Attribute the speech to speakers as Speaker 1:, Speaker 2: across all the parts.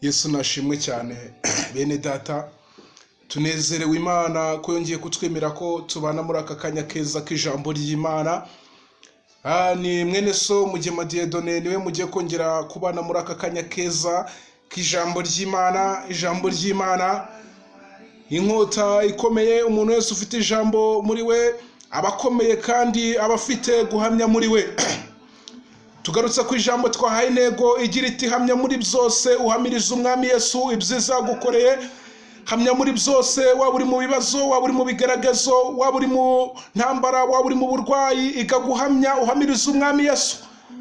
Speaker 1: Yesu nashimwe cyane. Bene data, tunezerewe Imana ko yongeye kutwemera ko tubana muri aka kanya keza k'ijambo ry'Imana. Ni mwene so Mugema Dieudonné, niwe mugiye kongera kubana muri aka kanya keza k'ijambo ry'Imana. Ijambo ry'Imana, inkota ikomeye. Umuntu wese ufite ijambo muri we aba akomeye kandi aba afite guhamya muri we. Tugarutse ku ijambo twahaye intego igira iti: "Hamya muri byose, uhamirize Umwami Yesu ibyiza yagukoreye." Hamya muri byose, waba uri mu bibazo, waba uri mu bigaragazo, waba uri mu ntambara, waba uri mu burwayi, ikaguhamya, uhamirize Umwami Yesu,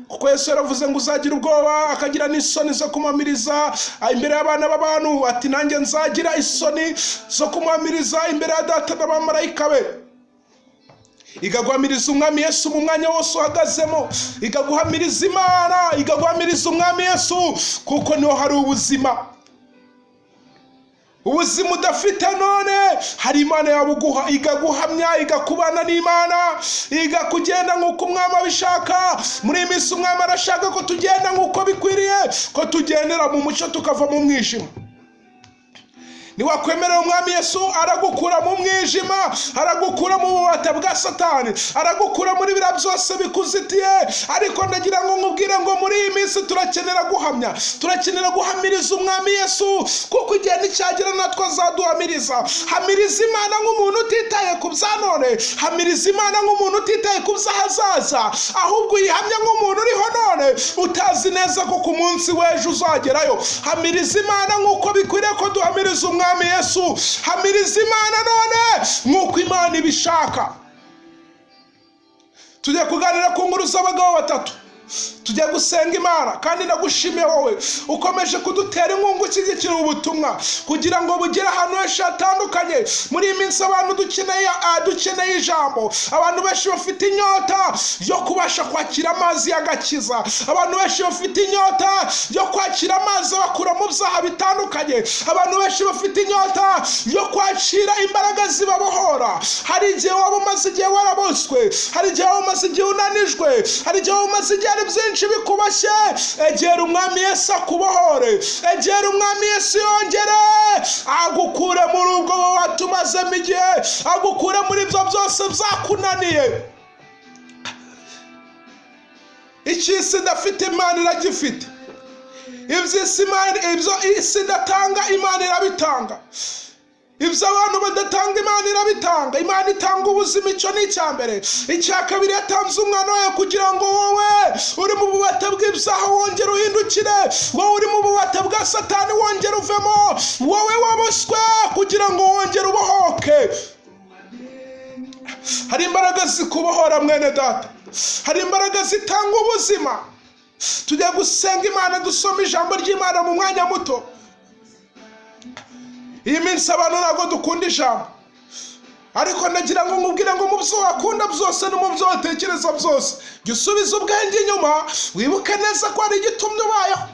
Speaker 1: kuko Yesu yaravuze ngo uzagira ubwoba akagira n'isoni zo kumuhamiriza imbere y'abana b'abantu, ati: "Nanjye nzagira isoni zo kumuhamiriza imbere ya Data n'abamarayika be." Ikaguhamiriza Umwami Yesu mu mwanya wose uhagazemo, ikaguhamiriza Imana, ikaguhamiriza Umwami Yesu, kuko niho hari ubuzima. Ubuzima udafite none, hari Imana yabuguha. Ikaguhamya, igakubana n'Imana, igakugenda nk'uko Umwami abishaka. Muri iyi minsi Umwami arashaka ko tugenda nk'uko bikwiriye, ko tugendera mu mucyo tukava mu mwijima. Niwakwemerera Umwami Yesu, aragukura mu mwijima, aragukura mu bubata bwa Satani, aragukura muri biriya byose bikuzitiye. Ariko ndagira ngo nkubwire ngo muri iyi minsi turakenera guhamya, turakenera guhamiriza Umwami Yesu, kuko igihe nicyagera natwe azaduhamiriza. Hamiriza Imana nk'umuntu utitaye ku bya none, hamiriza Imana nk'umuntu utitaye ku by'ahazaza, ahubwo uyihamya nk'umuntu uriho none utazi neza ko ku munsi w'ejo uzagerayo. Hamiriza Imana nk'uko bikwiriye ko duhamiriza Umwami Yesu. Hamiriza Imana none nk'uko Imana ibishaka. Tujya kuganira ku nkuru z'abagabo batatu, tujya gusenga Imana. Kandi ndagushimiye wowe ukomeje kudutera inkunga, ushyigikira ubutumwa kugira ngo bugere ahantu henshi hatandukanye. Muri iyi minsi abantu dukeneye ijambo. Abantu benshi bafite inyota yo kubasha kwakira amazi y'agakiza. Abantu benshi bafite inyota yo kwakira amazi abakura mu byaha bitandukanye. Abantu benshi bafite inyota yo kwakira imbaraga zibabohora. Hari igihe waba umaze igihe waraboswe, hari igihe waba umaze igihe unanijwe, hari igihe waba umaze igihe hari byinshi bikubashye. Egera Umwami Yesu akubohore, egera Umwami Yesu yongere agukure muri ubwo watumazemo igihe, agukure muri ibyo byose byakunaniye. Icy'isi idafite, Imana iragifite. Iby'isi Imana, ibyo isi idatanga, Imana irabitanga. Ibyo abantu badatanga, Imana irabitanga. Imana itanga ubuzima, icyo ni icya mbere. Icya kabiri, yatanze umwana wayo kugira ngo wowe uri mu bubata bw'ibyaha wongere uhindukire, wowe uri mu bubata bwa Satani wongere uvemo, wowe waboswe kugira ngo wongere ubohoke. Hari imbaraga zikubohora, mwene data, hari imbaraga zitanga ubuzima. Tujya gusenga Imana, dusoma ijambo ry'Imana mu mwanya muto. Iyi minsi abantu ntabwo dukunda ijambo, ariko ndagira ngo nkubwire ngo mu byo wakunda byose no mu byo watekereza byose, jya usubiza ubwenge inyuma, wibuke neza ko hari igitumye ubayeho.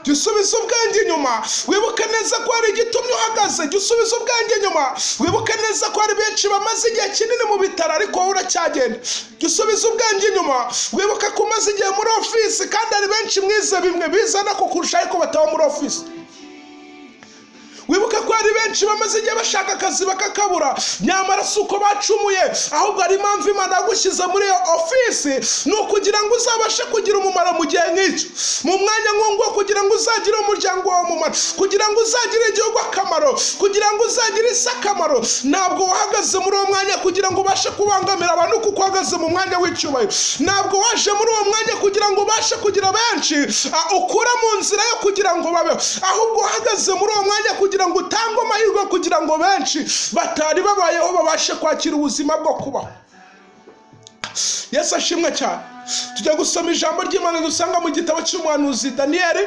Speaker 1: Jya usubiza ubwenge inyuma, wibuke neza ko hari igitumye uhagaze. Jya usubiza ubwenge inyuma, wibuke neza ko hari benshi bamaze igihe kinini mu bitaro ariko wowe uracyagenda. Jya usubiza ubwenge inyuma, wibuke ko umaze igihe muri ofisi kandi hari benshi mwize bimwe bizana kukurusha ariko bataba muri ofisi. Wibuke ko hari benshi bamaze igihe bashaka akazi bakakabura, nyamara si uko bacumuye, ahubwo hari impamvu Imana yagushyize muri iyo ofisi. Ni ukugira ngo uzabashe kugira umumaro mu gihe nk'icyo, mu mwanya nk'uwo, kugira ngo uzagire umuryango wawe umumaro, kugira ngo uzagire igihugu akamaro, kugira ngo uzagire isi akamaro. Ntabwo wahagaze muri uwo mwanya kugira ngo ubashe kubangamira abantu kuko uhagaze mu mwanya w'icyubahiro. Ntabwo waje muri uwo mwanya kugira ngo ubashe kugira benshi ukura mu nzira yo kugira ngo babeho, ahubwo uhagaze muri uwo mwanya kugira ngo utange amahirwe, kugira ngo benshi batari babayeho babashe kwakira ubuzima bwo kubaho. Yesu ashimwe cyane. Tujya gusoma ijambo ry'Imana dusanga mu gitabo cy'umuhanuzi Daniyeli.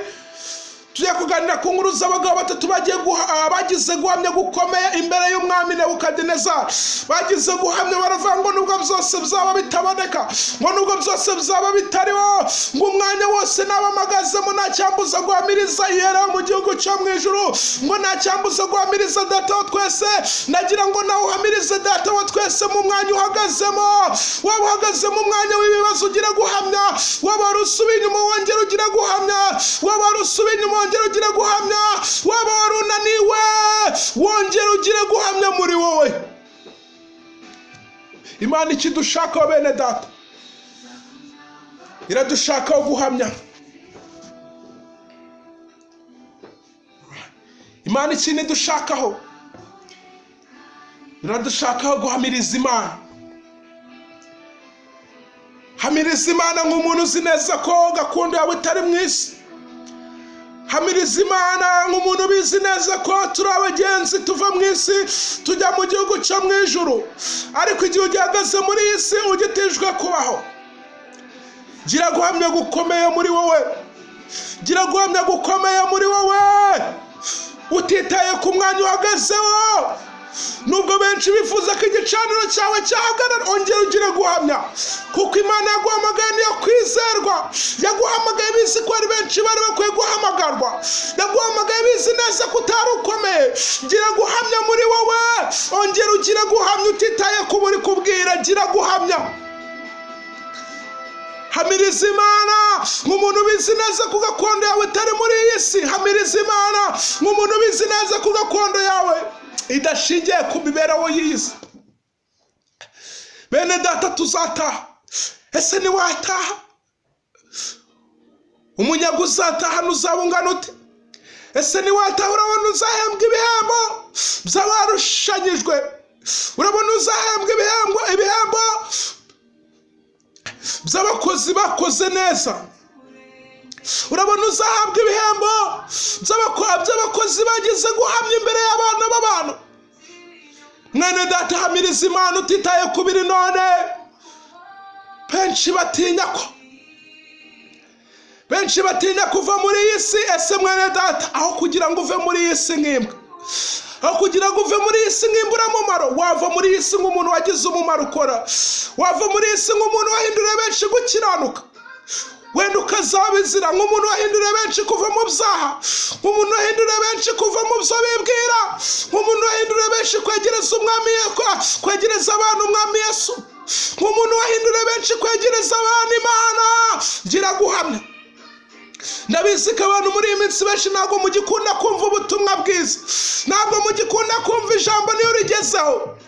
Speaker 1: Tujya kuganira ku nkuru z'abagabo batatu bagize guhamya gukomeye imbere y'umwami Nebukadinezari. Bagize guhamya, baravuga ngo nubwo byose byaba bitaboneka, ngo nubwo byose byaba bitariho, ngo umwanya wose nabamagazemo nta cyambuza guhamiriza ihera mu gihugu cyo mu ijuru, ngo nta cyambuza guhamiriza Data wa twese. Nagira ngo nawe uhamirize Data wa twese mu mwanya uhagazemo. Waba uhagaze mu mwanya w'ibibazo, ugira guhamya. Waba wari usubiye inyuma, wongera ugira guhamya. Waba wari usubiye inyuma. wongere ugire guhamya. Waba wari unaniwe, wongere ugire guhamya muri wowe. Imana ikidushakaho bene data, iradushakaho guhamya. Imana ikintu idushakaho, iradushakaho guhamiriza Imana. Hamiriza Imana nk'umuntu uzi neza ko gakondo yawe itari mu isi. Hamiriza Imana nk'umuntu ubizi neza ko turi abagenzi tuva mu isi tujya mu gihugu cyo mu ijuru. Ariko igihe ugihagaze muri iyi si ugitijwe kubaho, gira guhamya gukomeye muri wowe. Gira guhamya gukomeye muri wowe, utitaye ku mwanya uhagazeho. Nubwo benshi bifuza ko igicaniro cyawe cyahagarara, ongera ugire guhamya, kuko Imana yaguhamagaye niyo kwizerwa. Yaguhamagaye bizi ko ari benshi bari bakwiye guhamagarwa. Yaguhamagaye bizi neza ko utari ukomeye. Gira guhamya muri wowe, ongera ugire guhamya utitaye ku buri kubwira. Gira guhamya. Hamiriza Imana nk'umuntu ubizi neza ko gakondo yawe itari muri iyi si. Hamiriza Imana nk'umuntu ubizi neza ko gakondo yawe idashingiye ku mibereho y'iyi si. Bene data, tuzataha. Ese ntiwataha? Umunyaga uzataha ntuzaba ungana ute? Ese ntiwataha urabona uzahembwa ibihembo by'abarushanyijwe? Urabona uzahembwa ibihembo by'abakozi bakoze neza? Urabona uzahabwa ibihembo by'abakozi bagize guhamya imbere y'abana b'abantu? Mwene data, hamiriza Imana utitaye ku biri none. Benshi batinya kuva muri iyi si. Ese mwene data, aho kugira ngo uve muri iyi si nk'imbwa, aho kugira ngo uve muri iyi si nk'imburamumaro, wava muri iyi si nk'umuntu wagize umumaro ukora. Wava muri iyi si nk'umuntu wahinduriye benshi gukiranuka. Wenda ukazabizira nk'umuntu wahinduriye benshi kuva mu byaha, nk'umuntu wahinduriye benshi kuva mu byo bibwira, nk'umuntu wahinduriye benshi kwegereza umwami, kwegereza abantu umwami Yesu, nk'umuntu wahinduriye benshi kwegereza abantu Imana. Gira guhamya. Ndabizi ko abantu muri iyi minsi benshi ntabwo mugikunda kumva ubutumwa bwiza, ntabwo mugikunda kumva ijambo. Niyo urigezeho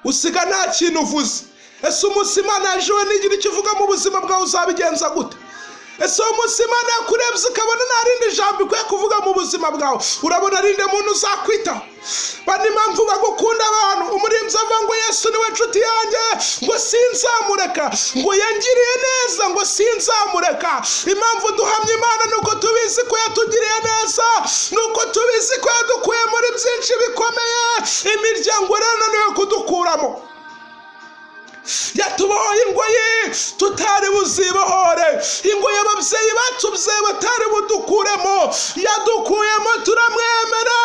Speaker 1: usiga nta kintu uvuze. Ese umunsi Imana yaje we ntigira icyo uvuga mu buzima bwawe, uzabigenza gute? Ese uwo munsi Imana yakurebye ukabona nta rindi jambo ikwiye kuvuga mu buzima bwawe, urabona rinde muntu uzakwitaho? Bani impamvu bagukunda abantu. Umurinzi avuga ngo Yesu niwe nshuti yanjye, ngo sinzamureka, ngo yangiriye neza, ngo sinzamureka. Impamvu duhamya Imana nuko tubizi ko yatugiriye neza, nuko tubizi ko yadukuye muri byinshi bikomeye. Imiryango rero niyo kudukuramo. Yatubohoye ingoyi tutari buzibohore, ingoyi ababyeyi batubyaye batari budukuremo, yadukuyemo turamwemera.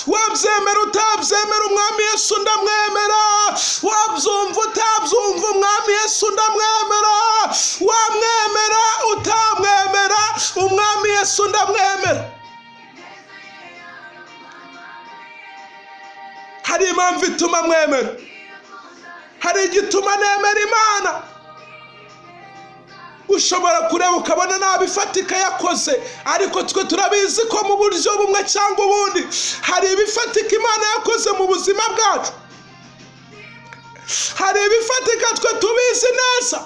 Speaker 1: Wabyemera utabyemera, umwami Yesu ndamwemera. Wabyumva utabyumva, umwami Yesu ndamwemera. Wamwemera utamwemera, umwami Yesu ndamwemera. Hari impamvu ituma mwemera, hari igituma nemera Imana. Ushobora kureba ukabona nta bifatika yakoze, ariko twe turabizi ko mu buryo bumwe cyangwa ubundi hari ibifatika Imana yakoze mu buzima bwacu. Hari ibifatika twe tubizi neza.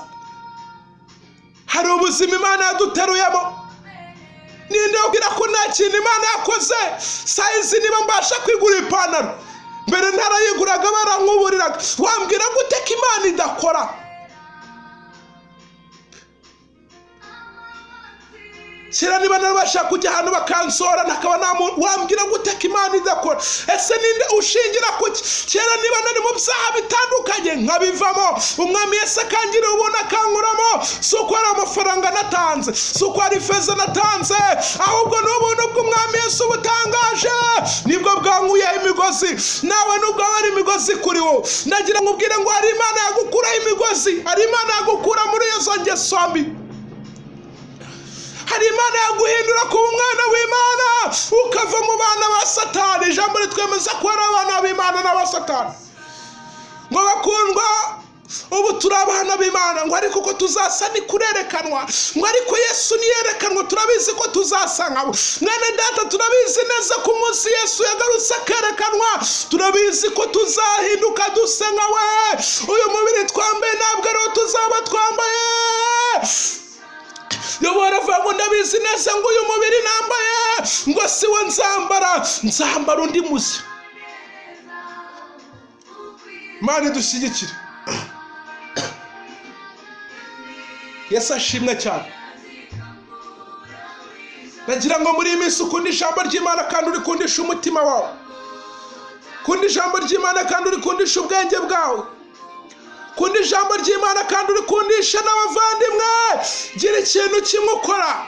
Speaker 1: Hari ubuzima Imana yaduteruyemo. Ninde ubwira ko nta kintu Imana yakoze? Sayizi niba mbasha kwigura ipantaro, mbere ntarayiguraga barankuburiraga. Wambwira gute ko Imana idakora? Kera niba narabasha kujya ahantu bakansora nakaba wambwira gute ko Imana idakora? Ese ninde ushingira kuki? Kera niba nari mu byaha bitandukanye nkabivamo, umwami Yesu akangirira ubuntu akankuramo. Si uko ari amafaranga natanze, si uko ari ifeza natanze, ahubwo ni ubuntu bw'umwami Yesu butangaje, nibwo bwankuyeho imigozi. Nawe nubwo hari imigozi kuri wowe, ndagira ngo ubwire ngo hari Imana yagukuraho imigozi, hari Imana yagukura muri izo ngeso mbi, hari Imana yaguhindura kuba umwana w'Imana ukava mu bana ba Satani. Ijambo ritwemeza ko ari abana b'Imana n'aba Satani. Ngo bakundwa, Ubu turi abana b'Imana, ngo ariko ko tuzasa ni kurerekanwa, ngo ariko Yesu niyerekanwa turabizi ko tuzasa nkawe. Mwene data, turabizi neza ko umunsi Yesu yagarutse akerekanwa, turabizi ko tuzahinduka duse nkawe. Uyu mubiri twambaye ntabwo ariwo tuzaba twambaye. Yobu aravuga ngo ndabizi neza ngo uyu mubiri nambaye ngo si wo nzambara, nzambara undi mushya. Imana idushyigikire. Yesu ashimwe cyane. Nagira ngo muri iyi minsi ukunde ijambo ry'Imana kandi urikundisha umutima wawe, ukunda ijambo ry'Imana kandi urikundisha ubwenge bwawe, ukunda ijambo ry'Imana kandi urikundisha n'abavandimwe. Gira ikintu kimwe ukora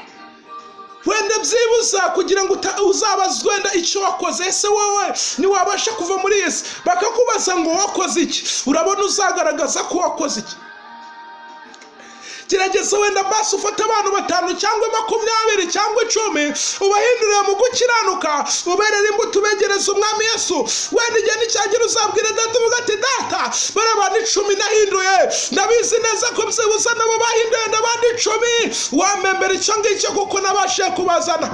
Speaker 1: wenda byibuza kugira ngo uzabazwe wenda icyo wakoze. Ese wowe ntiwabasha kuva muri iyi si bakakubaza ngo wakoze iki? Urabona uzagaragaza ko wakoze iki? Gerageza wenda basi ufate abantu 5 cyangwa 20 cyangwa 10, ubahindurire mu gukiranuka, uberere imbuto, ubegereze umwami Yesu. Wenda igihe nicyagera uzabwire data uvuga ati data, bari abantu 10 nahinduye, ndabizi neza ko byibuze nabo bahinduye n'abandi 10, wampembera icyo ngicyo kuko nabashije kubazana.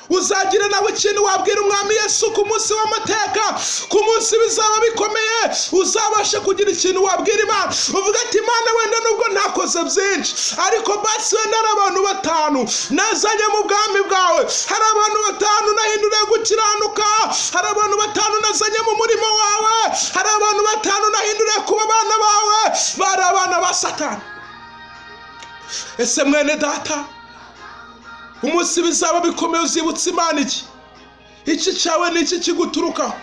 Speaker 1: Uzagira nawe ikintu wabwira umwami Yesu ku munsi w'amateka, ku munsi bizaba bikomeye, uzabasha kugira ikintu wabwira Imana uvuga ati Imana, wenda nubwo ntakoze byinshi, ariko basi wenda hari abantu 5 nazanye mu bwami bwawe, hari abantu 5 nahinduriye gukiranuka, hari abantu 5 nazanye mu murimo wawe, hari abantu 5 nahinduriye kuba abana bawe, bari abana ba Satani. Ese mwene data, umunsi bizaba bikomeye uzibutsa Imana iki? Iki cyawe ni iki kiguturukaho?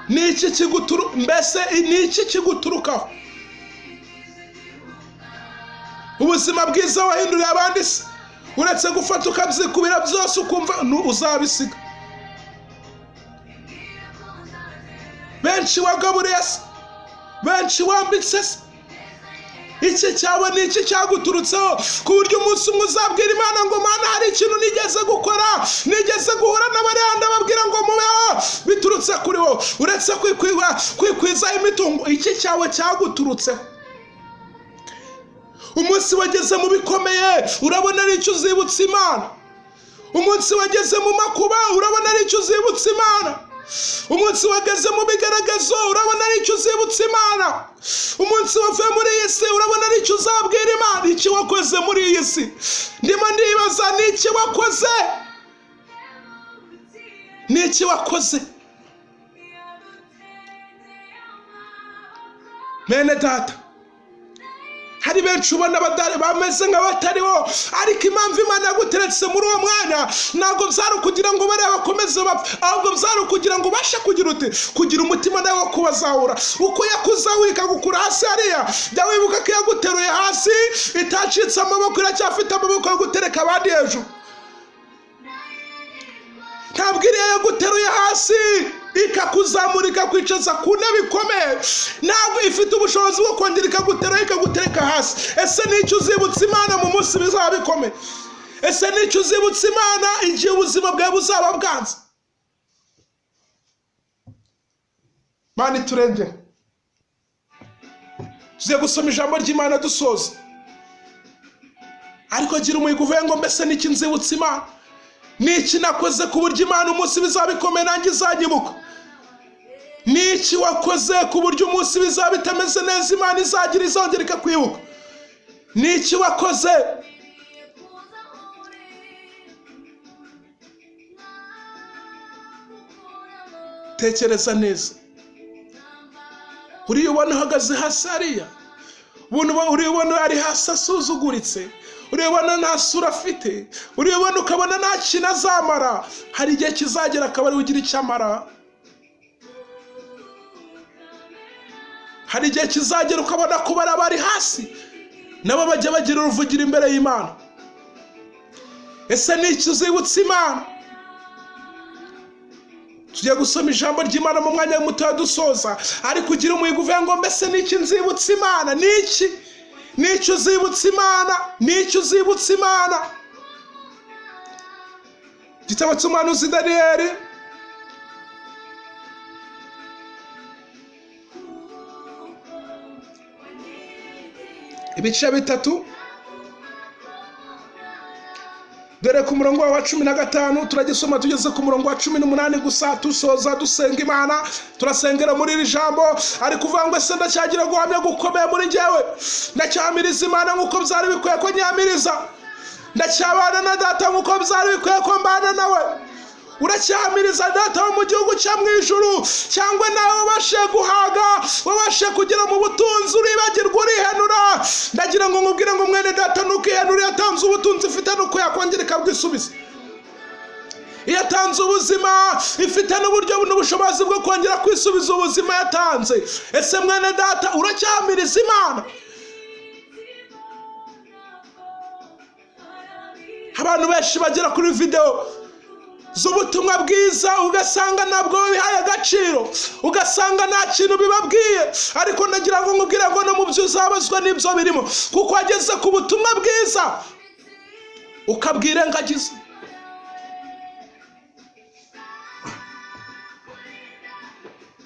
Speaker 1: Ni iki kiguturuka? Mbese ni iki kiguturukaho? Ubuzima bwiza wahinduriye abandi se, uretse gufata ukabyikubira byose ukumva uzabisiga. Benshi wagaburiye se, benshi wambitse se, iki cyawe ni iki cyaguturutseho ku buryo umunsi umwe uzabwira Imana ngo Mana, hari ikintu nigeze gukora, nigeze guhura n'abariya ndababwira ngo mubeho, biturutse kuri wowe. Uretse kwikwizaho imitungo, iki cyawe cyaguturutseho. Umunsi wageze mu bikomeye urabona ari icyo uzibutsa Imana. Umunsi wageze mu makuba urabona ari icyo uzibutsa Imana. Umunsi wageze mu bigaragazo urabona ari icyo uzibutsa Imana. Umunsi wavuye muri iyi si urabona ari icyo uzabwira Imana, iki wakoze muri iyi si. Ndimo ndibaza ni iki wakoze, ni iki wakoze. Mene data, hari benshi ubona bameze nk'abatariho, ariko impamvu Imana yaguteretse muri uwo mwanya ntabwo byari ukugira ngo bariya bakomeze bapfe, ahubwo byari ukugira ngo ubashe kugira uti kugira umutima nawe wo kubazahura. Uko yakuzahuye ikagukura hasi hariya, jya wibuka ko yaguteruye hasi itacitse amaboko, iracyafite amaboko yo gutereka abandi hejuru. Ntabwo iriya yaguteruye hasi ikakuzamura ikakwicaza ku ntebe ikomeye, ntabwo ifite ubushobozi bwo kongera ikagutera ikagutereka hasi. Ese n'icyo uzibutsa Imana mu munsi bizaba bikomeye? Ese n'icyo uzibutsa Imana igihe ubuzima bwawe buzaba bwanze? Imana iturengere. Tugiye gusoma ijambo ry'Imana dusoza, ariko gira umuhigo uvuye ngo mbese n'iki nzibutsa Imana? Niki nakoze ku buryo Imana umunsi bizaba bikomeye nanjye izanyibuka? Niki wakoze ku buryo umunsi bizaba bitameze neza Imana izagira izongera ikakwibuka? Niki wakoze? Tekereza neza. Uriya ubona uhagaze hasi hariya, uriya ubona ari hasi asuzuguritse, uribona nta sura afite, uribona ukabona nta kintu azamara, hari igihe kizagera akaba ari ugira icyo amara. Hari igihe kizagera ukabona ko bari hasi nabo bajya bagira uruvugira imbere y'Imana. Ese ni iki uzibutsa Imana? Tugiye gusoma ijambo ry'Imana mu mwanya muto dusoza, ariko ugira umuhigo uvuye ngo mbese ni iki nzibutsa Imana? Ni iki? N'icyo uzibutsa Imana? N'icyo uzibutsa Imana? Igitabo cy'umuhanuzi Daniyeli, Ibice 3, dore ku murongo wa 15 turagisoma tugeze ku murongo wa 18 gusa, dusoza dusenga Imana, turasengera muri iri jambo. Ari kuvuga ngo ese ndacyagira guhamya gukomeye muri njyewe, ndacyahamiriza Imana nk'uko byari bikwiye ko nyamiriza, ndacyabana na data nk'uko byari bikwiye ko mbana nawe. Uracyahamiriza data wo mu gihugu cyo mu ijuru, cyangwa nawe wabashe guhaga, wabashe kugera mu butunzi, uribagirwa, urihenura. Ndagira ngo nkubwire ngo mwene data, nukihenura. Yatanze ubutunzi ifite nuko yakongera ikabwisubiza. Iyo atanze ubuzima, ifite n'uburyo n'ubushobozi bwo kongera kwisubiza ubuzima yatanze. Ese mwene data, uracyahamiriza Imana? Abantu benshi bagera kuri video z'ubutumwa bwiza ugasanga ntabwo bihaye agaciro, ugasanga nta kintu bibabwiye. Ariko ndagira ngo nkubwire ngo no mu byo uzabazwa n'ibyo birimo, kuko wageze ku butumwa bwiza ukabwirengagiza.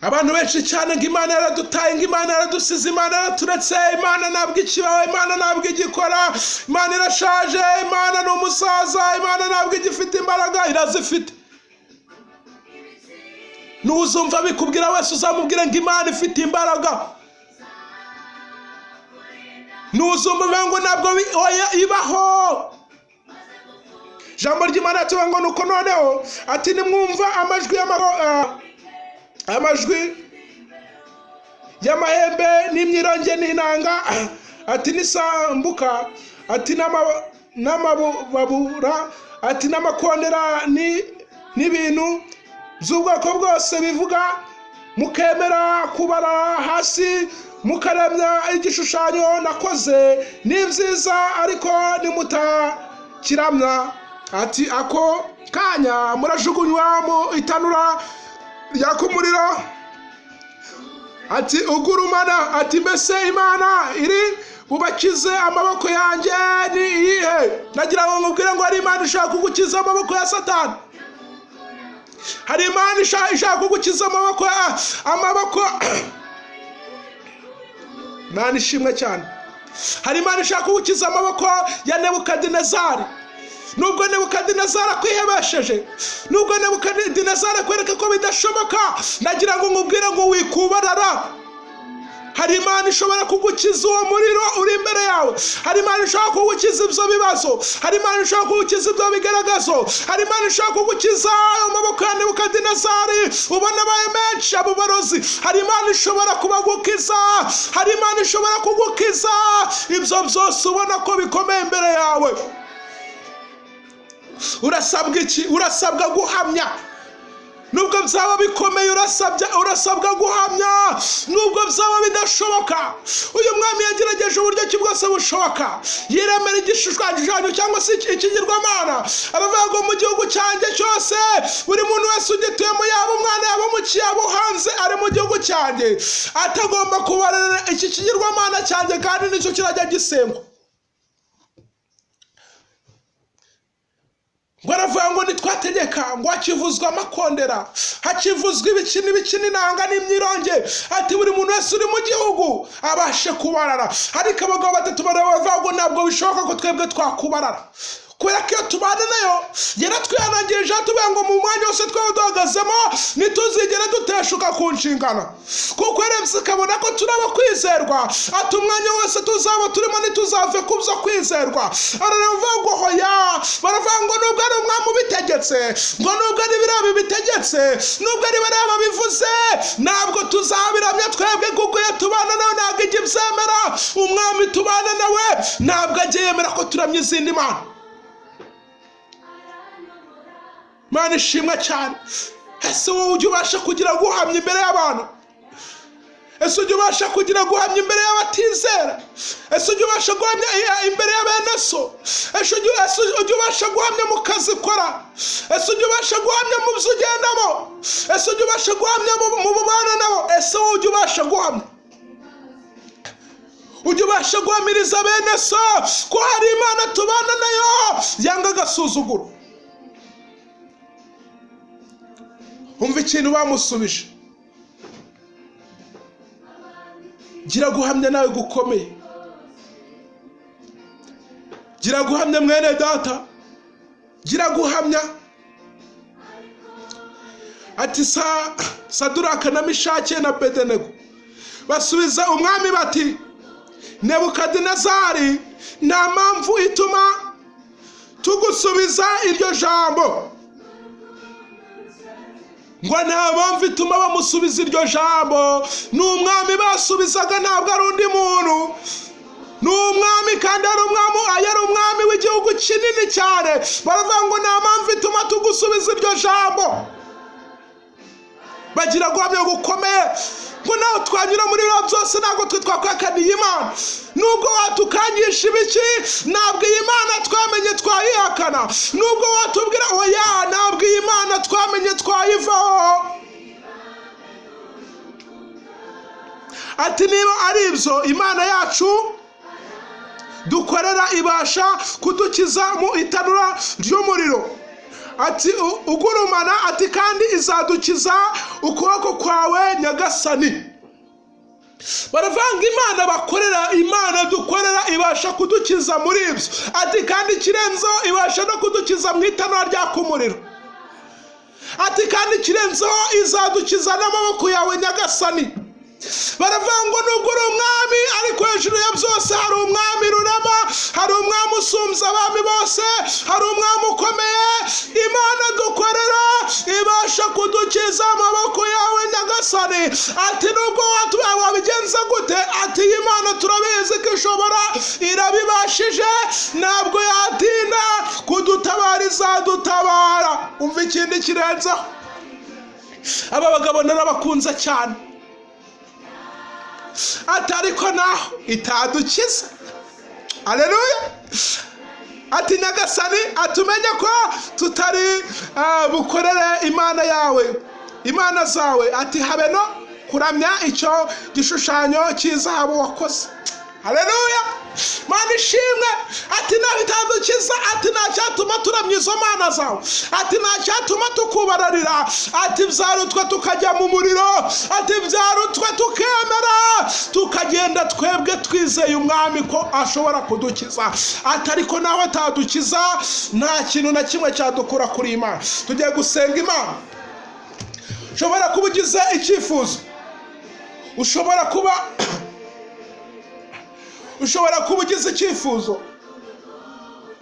Speaker 1: Abantu benshi cyane ngo Imana yaradutaye, ngo Imana yaradusize, Imana yaraturetse, Imana ntabwo ikibaho, Imana ntabwo igikora, Imana irashaje, Imana ni umusaza, Imana ntabwo igifite imbaraga. Irazifite. N'uzumva bikubwira wese uzamubwire ngo Imana ifite imbaraga. N'uzumva ngo ntabwo ibaho. Ijambo ry'Imana tuvuga ngo nuko noneho ati nimwumva amajwi amajwi y'amahembe n'imyironge n'inanga, ati n'isambuka, ati n'amababura, ati n'amakondera n'ibintu by'ubwoko bwose bivuga, mukemera kubara hasi, mukaremya igishushanyo nakoze, ni byiza, ariko nimutakiramya, ati ako kanya murajugunywa mu itanura ryaka umuriro. Ati ugurumana, ati mbese Imana iri bubakize amaboko yanjye ni iyihe? Nagira ngo nkubwire ngo hari Imana ishaka kugukiza amaboko ya Satani. Hari Imana ishaka kugukiza amaboko. Imana ishimwe cyane. Hari Imana ishaka kugukiza amaboko ya Nebukadinezari. Nubwo Nebukadinezari akwihebesheje, nubwo Nebukadinezari akwereka ko bidashoboka, ndagira ngo nkubwire ngo wikubarara. Hari Imana ishobora kugukiza uwo muriro uri imbere yawe. Hari Imana ishobora kugukiza ibyo bibazo. Hari Imana ishobora kugukiza ibyo bigaragazo. Hari Imana ishobora kugukiza ayo maboko ya Nebukadinezari ubona abaye menshi, abo barozi. Hari Imana ishobora kubagukiza. Hari Imana ishobora kugukiza ibyo byose ubona ko bikomeye imbere yawe. Urasabwa iki? Urasabwa guhamya. Nubwo byaba bikomeye, urasabwa guhamya. Nubwo byaba bidashoboka. Uyu mwami yagerageje uburyo ki bwose bushoboka, yiremera igishushanyo cyangwa se ikigirwamana, aravuga ngo mu gihugu cyanjye cyose buri muntu wese ugituyemo, yaba umwana, yaba umuki, yaba hanze, ari mu gihugu cyanjye, atagomba kubarira iki kigirwamana cyanjye, kandi nicyo kirajya gisengwa. Ngo aravuga ngo nitwategeka ngo hakivuzwa amakondera, hakivuzwa ibiki n'ibiki n'inanga n'imyironge, ati buri muntu wese uri mu gihugu abashe kubarara. Ariko abagabo batatu baravuga ngo ntabwo bishoboka ko twebwe twakubarara, kubera ko iyo tubana nayo yaratwihanangirije, tuvuga ngo mu mwanya wose twaba duhagazemo ntituzigere duteshuka ku nshingano, kuko yarebye ikabona ko turaba kwizerwa, ati umwanya wose tuzaba turimo ntituzave ku byo kwizerwa. Aravuga ngo hoya, baravuga ngo nubwo ari umwami ubitegetse, ngo nubwo ari biriya bibitegetse, nubwo ari bariya babivuze, ntabwo tuzabiramya twebwe, kuko iyo tubana nawe ntabwo ijya ibyemera. Umwami tubana nawe ntabwo ajya yemera ko turamya izindi mana. Imana ishimwe cyane. Ese wowe ujya ubasha kugira guhamya imbere y'abantu? Ese ujya ubasha kugira guhamya imbere y'abatizera? Ese ujya ubasha guhamya imbere ya bene so? Ese ujya ubasha guhamya mu kazi ukora? Ese ujya ubasha guhamya mu byo ugendamo? Ese ujya ubasha guhamya mu bubana nabo? Ese wowe ujya ubasha guhamya? Ujya ubasha guhamiriza bene so ko hari Imana tubana nayo yanga agasuzuguro? Umva ikintu bamusubije. Gira guhamya nawe gukomeye. Gira guhamya, mwene data, gira guhamya. Ati Saduraka na Mishake na Bedenego basubiza umwami bati: "Nebukadinezari, nta mpamvu ituma tugusubiza iryo jambo." Ngo nta mpamvu ituma bamusubiza iryo jambo. Ni umwami basubizaga, ntabwo ari undi muntu, ni umwami, kandi ari umwami, yari umwami w'igihugu kinini cyane. Baravuga ngo: "Nta mpamvu ituma tugusubiza iryo jambo." Bagira guhamya gukomeye ngo nawe twanyura muri biriya byose, ntabwo twe twakwakaniye Imana. Nubwo watukangisha ibiki, ntabwo iyi Mana twamenye twayihakana. Nubwo watubwira oya, ntabwo iyi Mana twamenye twayivaho. Ati: "Niba ari ibyo, Imana yacu dukorera ibasha kudukiza mu itanura ry'umuriro," ati, "ugurumana," ati, "kandi izadukiza ukuboko kwawe, nyagasani." Baravanga Imana bakorera, Imana dukorera ibasha kudukiza muri ibyo, ati, kandi ikirenzeho ibasha no kudukiza mu itanura ryaka umuriro, ati, kandi ikirenzeho izadukiza n'amaboko yawe, nyagasani. Baravuga ngo nubwo uri umwami, ariko hejuru ya byose hari umwami rurema, hari umwami usumbya abami bose, hari umwami ukomeye. Imana dukorera ibasha kudukiza amaboko yawe, nyagasani. Ati: "Nubwo wabigenza gute," ati, "iyi Mana turabizi ko ishobora, irabibashije, ntabwo yatinda kudutabara, izadutabara." Umva ikindi kirenzeho, aba bagabo narabakunze cyane. Ati: "Ariko naho itadukiza," aleluya, ati, "nyagasani, atumenye ko tutari bukorere imana yawe, imana zawe," ati, "habe no kuramya icyo gishushanyo cy'izahabu wakoze." Haleluya, Mana ishimwe. Ati: "Naho itadukiza," ati, "nta cyatuma turamya izo mana zawe," ati, "nta cyatuma tukubararira," ati, "byarutwe tukajya mu muriro," ati, "byarutwe tukemera tukagenda twebwe twizeye umwami ko ashobora kudukiza." Ati: "Ariko nawe atadukiza, nta kintu na kimwe cyadukura kuri Imana." Tugiye gusenga Imana. Ushobora kuba ugize icyifuzo, ushobora kuba ugize icyifuzo,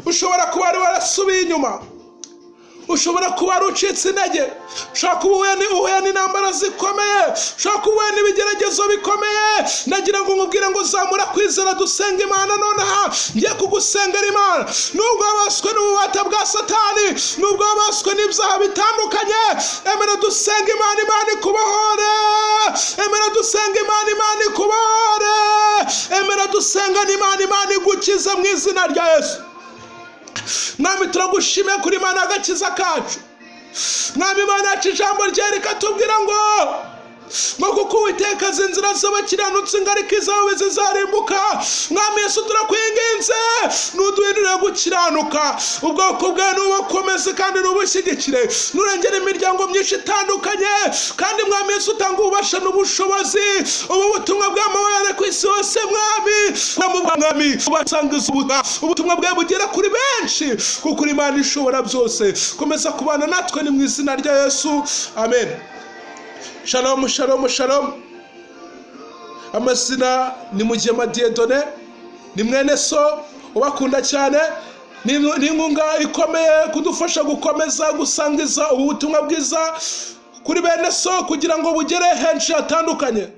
Speaker 1: ushobora kuba wari warasubiye inyuma, ushobora kuba wari ucitse intege, ushobora kuba uhuye n'intambara zikomeye, ushobora kuba uhuye n'ibigeragezo bikomeye. Ndagira ngo nkubwire ngo zamura kwizera, dusenga Imana nonaha. Ngiye kugusengera Imana. Nubwo wabaswe n'ububata bwa Satani, nubwo wabaswe n'ibyaha bitandukanye, emera dusenga Imana, Imana ikubohore. Emera dusenga Imana, Imana ikubohore. Emera dusenga n'Imana, Imana igukize mu izina rya Yesu. Mwami, turagushimiye kuri Imana y'agakiza kacu. Mwami Imana yacu, ijambo rye rikatubwira ngo kuko Uwiteka azi inzira z'abakiranutsi, ngo ariko izawe zizarimbuka. Mwami Yesu, turakwinginze, nuduhindurire gukiranuka. Ubwoko bwawe nubukomeze kandi nubushyigikire, nurengere imiryango myinshi itandukanye. Kandi Mwami Yesu, utanga ububasha n'ubushobozi, ubu butumwa bwamamare ku isi hose. Mwami, Mwami, ubasangiza ubutumwa bwawe bugera kuri benshi, kuko uri Imana ishobora byose. Komeza kubana natwe, ni mu izina rya Yesu, amen. Shalom, shalom, shalom. Amazina ni Mugema Dieudonné, ni mwene so ubakunda cyane. Ni inkunga ikomeye kudufasha gukomeza gusangiza ubu butumwa bwiza kuri bene so kugira ngo bugere henshi hatandukanye.